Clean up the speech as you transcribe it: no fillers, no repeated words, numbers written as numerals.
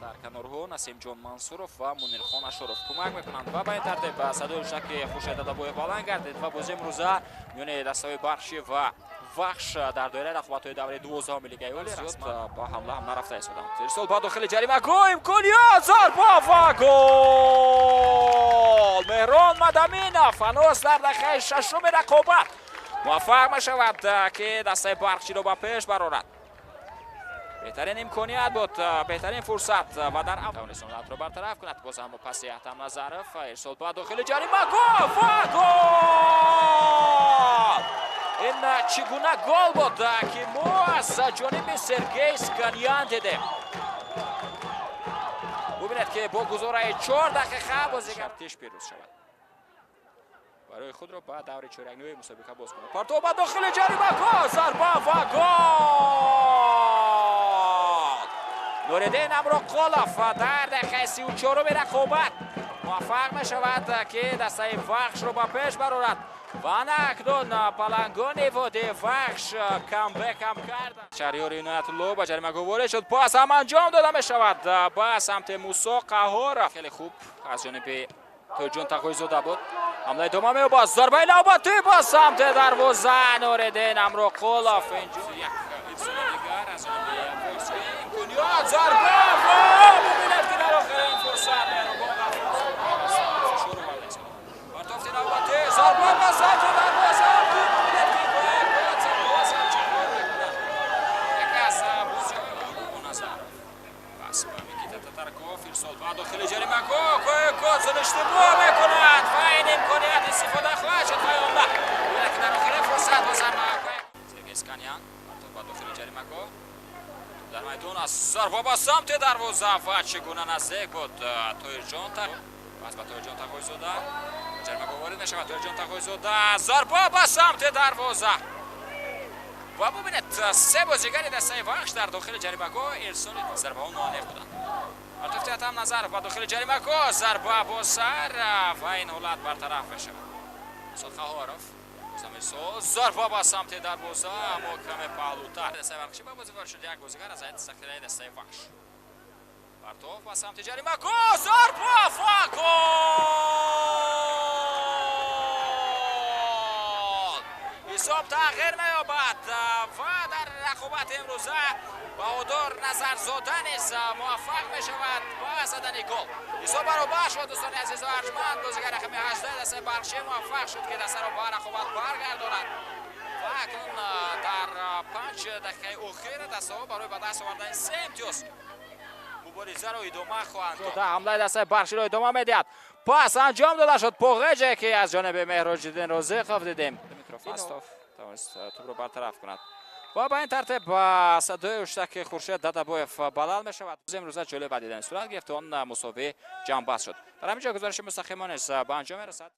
Дар канорҳо Насимҷон Мансуров ва Мунирхон Ашуров кӯмак мекунанд ва ба ин тартиб садои ҳуштаки Хуршед Дадабоев баланд гардид ва бозии имрӯза миёни дастаҳои Барқчӣ ва Вахш дар доираи рақобатҳои давраи 12-уми Лигаи Олӣ зиёд ба ҳамла ҳам нарафта истоданд. Ирсол ба дохили ҷаримагоҳ, имконият, зарба ва гол! Меҳрон Мадаминов ҳанӯз дар дақиқаи шашуми рақобат муваффақ мешавад, ки дастаи Барқчиро ба пеш барорад. Беҳтарин имконият буд, беҳтарин фурсат ва дар тавонист ҳолатро бартараф кунад. Боз ҳам бо паси Аҳтам Назаров, ирсол ба дохили ҷаримагоҳ ва гол! Ин чӣ гуна гол буд, ки мо аз ҷониби Сергей Сканьян дидем. Бубинед, ки бо гузораи 4 дақиқа бозигар тиш пирӯз шавад, барои худро ба даври чорякниҳои мусобиқа боз кунад. Партов ба дохили ҷаримагоҳ, зарба ва гол! Нуриддин Амроқулов дар дақиқаи 34-уми рақобат муваффақ мешавад, ки дастаи Вахшро ба пеш барорад ва ана акнун палангони водии Вахш камбек ҳам карданд. Шаҳриёри Иноятулло ба ҷаримагоҳ ворид шуд, пас ҳам анҷом дода мешавад ба самти Мусо Қаҳоров. Хеле хуб аз ҷониби Тоҷон Тағойзода буд. Ҳамла идома меёбад, зарбаи навбатӣ ба самти дарвоза, Нуриддин Амроқулов. Инҷо як ирсоли дигар аз ҷониби Яворский, имконият, зарба ва бубинед, ки дар охирин фурсат Меҳрубон партофти навбатӣ, зарба ба самти дарвоза, бубинед, ки боз ҳам чӣ кор мекунад. Яке аз бозиҳои Назаров, пас ба Никита Татарков, ирсол ба дохили ҷаримагоҳ, Котсон иштибоҳ мекунад ва ин имконият истифода хоҳад шуд ва ё на. Бубинед, ки дар охирин фурсат боз ҳам Сергей Сканян, партов ба дохили ҷаримагоҳ, дар майдон аст, зарба ба самти дарвоза ва чӣ гуна наздик буд Тоирҷон. Пас ба Тоирҷон Тағойзода, ҷаримагоҳ ворид мешавад Тоирҷон Тағойзода, зарба ба самти дарвоза ва бубинед, се бозигари дастаи Вахш дар дохили ҷаримагоҳ ирсоли зарбаҳо ноаниқ буданд. Партофти Атам Назаров ба дохили ҷаримагоҳ, зарба бо сар ва ин ҳолат бартараф мешавад. Мусо Қаҳоров, зарба ба самти дарвоза, аммо каме паҳлӯтар. Дастаи Барқчӣ ба бозӣ ворид шуд, як бозигар аз ҳайати захираи дастаи Вахш. Партов ба самти ҷаримагоҳ, зарба ва гол! Ҳисоб тағйир меёбад ва дар рақобати имрӯза Баҳодур Назарзода низ муваффақ мешавад ба задани гол. Ҳисоб баробар шуд, дӯстони азизу арҷманд. Бозигари рақами 18 дастаи Барқчӣ муваффақ шуд, ки дастаро ба рақобат баргардонад ва акнун дар 5 дақиқаи охир дастаҳо барои ба даст овардани се имтиёз муборизаро идома хоҳанд дод. Ҳамлаи дастаи Барқчиро идома медиҳад. Пас анҷом дода шуд поғеҷе, ки аз ҷониби Меҳроҷиддин Розиқов дидем. Дмитрофастов тавонист тӯбро бартараф кунад ва ба ин тартиб садои ҳуштаки Хуршед Дадабоев баланд мешавад. Имрӯза ҷолиб ба дидани сурат гирифт, он мусовӣ ҷамъбаст шуд. Дар ҳамин ҷо гузориши мустақимо низ ба анҷом мерасад.